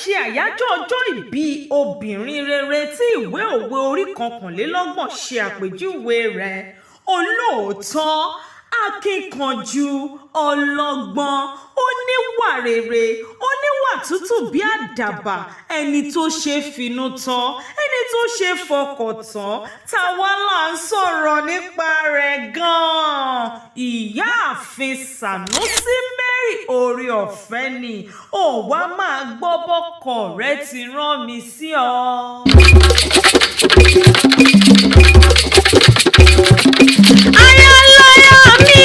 Ṣe àyájọ́ ọjọ́ ìbí obìnrin rere tí ìwé òwe orí 21 ṣe àpèjúwe rẹ̀: olóòótọ́, akíkanjú, ọlọ́gbọ́n, oníwà rere, oníwà tútù bí àdàbà, ẹni tó ṣe finú tán, ẹni tó ṣe fọkàn tán. Táwa là ń sọ̀rọ̀ nípa rẹ̀ gan-an? Ìyáàfin Sanusi Mary Oore-ọ̀fẹ́ ni. Ó wá máa gbọ́ bọ́kọ rẹ̀ ti rán mi sí ọ. Ayáláyá mi,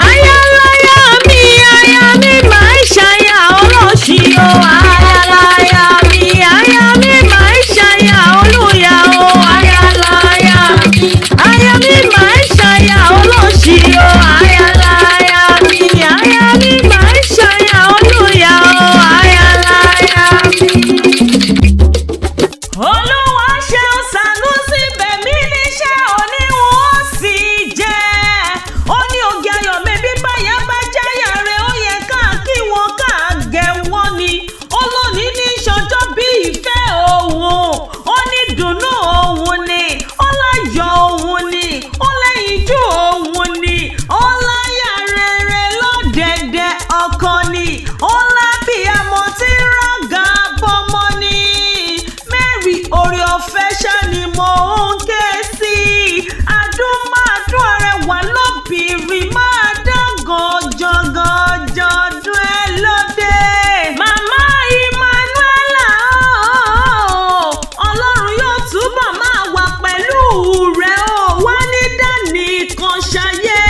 ayáláyá mi, aya mi máa ń ṣaya olóṣì o. Ayáláyá mi, aya mi máa ń ṣaya olóyà o. Ayáláyá mi, aya mi máa ń ṣaya olóṣì o. Ayáláyá mi, aya mi máa ń ṣaya olóyà o. Ayáláyá mi. Olúwa ṣeun, Sanusi bẹ̀mí níṣẹ́ oníhun ó sì jẹ́. Ó ní oge ayọ̀ mẹ́bí báyà bá jẹ́yà rẹ̀, ó yẹ ká kí wọn ká gẹ̀ wọ́n ni. Ó lónìí ní ṣọjọ́ bí ìfẹ́ òun. Ó ní dùnnú òun ni. Ó láyọ̀ òun ni. Ó lẹ́yinjú òun ni. Ó láyà rere lọ́dẹ̀dẹ̀ ọkọ ni. Ó lábìyamọ tí rọ̀gà bọ́mọ ni. Mary Oore-ọ̀fẹ́ ṣá ni mò ń ké sí. Adúmáadún arẹwà lóbìnrin máa dán gànjàngànjàndún ẹ lóde. Màmá Emmanuela ooo, Ọlọ́run yóò túbọ̀ máa wà pẹ̀lú rẹ̀ o, wá ní dání kan ṣayé.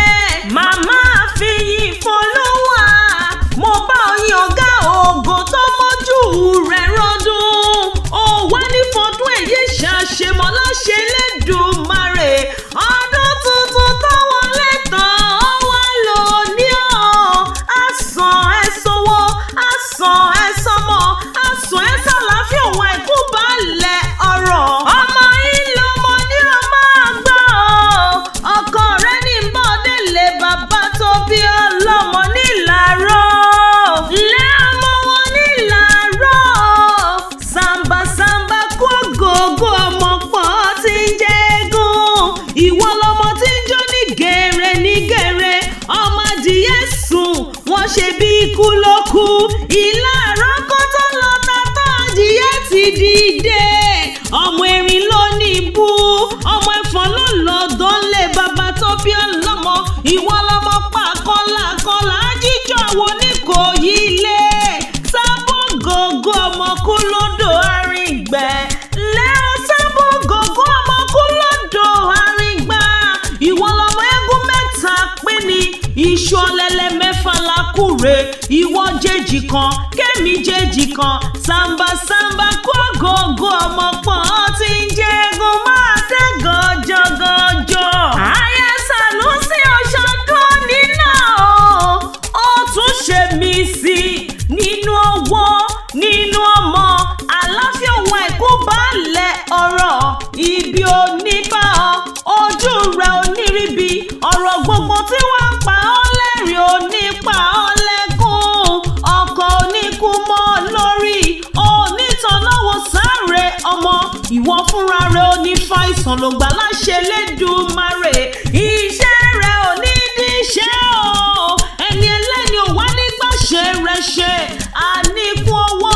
Màmá fìyìn fọlọ́wà, mo bá oyin ọ̀gá ògo tó mọ́jú rẹ̀ rọ́dún. Ó wá ní fọdún èyí ṣàṣemọ́lá ṣe lẹ́dùnmarè. Ọdún tuntun tó wọlé tán ó wá lò ní ọ̀. Àsàn ẹ̀ sọ́wọ́, àsàn ẹ̀ sọ́mọ, àsàn ẹ̀ sàlàáfíà òun àìkú balẹ̀ ọ̀rọ̀. Ọmọ yìí lọmọ ní ọmọ àgbà ọ̀. Ọkọ rẹ̀ ní bọ́dẹ̀lẹ̀ bàbá tó bí ọlọ́mọ nílàárọ̀. Lẹ́ ọmọ wọn nílàárọ̀. Sàǹbà sàǹbà kó gògó ọmọ pọ̀ tí ń jẹ́gùn. Ìwọ lọmọ tí ń jó ní gèrè ní gèrè. Ọmọ adìyẹ sùn, wọ́n ṣe bí ikú ló kú. Ìlà àrọ́kọ́ tó lọ tata adìyẹ ti dìde. Ọmọ erin ló ní ibú, ọmọ ẹ̀fọn ló lọ́dọ̀ lé bàbá tó bí ọlọ́mọ. Ìwọ lọmọ pa kọ́là kọ́là jíjọ wo ní kò yí lé. Sábò gògó ọmọ kú lódò arìngbẹ́. Lẹ́ o sábò gògó ọmọ kú lódò arìngbà. Ìwọ lọmọ eégún mẹ́ta pín ní iṣu ọlẹ́lẹ̀ mẹ́fà lákùrè. Ìwọ jèjì kan, kémi jèjì kan. Sàǹbà sàǹbà kó gògó ọmọ pọ̀n tí ń jẹ́gun máa dé gànjọ́gànjọ́. Aya Sanusi ọ̀ṣọ́dún nínà o, ó tún ṣe mí sí nínú owó, nínú ọmọ, àlàáfíà òun àìkú balẹ̀ ọ̀rọ̀. Ibi oníbà ọ, ojú rẹ̀ oníríbi, ọ̀rọ̀ gbogbo tí wọ́n pa ọ́ lẹ́rìn onípa ọ́ lẹ́kún. Ọkọ̀ oníkú mọ́ lórí, onítọ̀nàwó sáré ọmọ, ìwọ fúnra rẹ̀ onífàìsàn ló gbà láṣẹ lẹ́dùnmarè. Iṣẹ́ rẹ̀ ò ní díṣẹ́ o, ẹni ẹlẹ́ni ò wá nígbà ṣe rẹ̀ ṣe. Àníkún owó,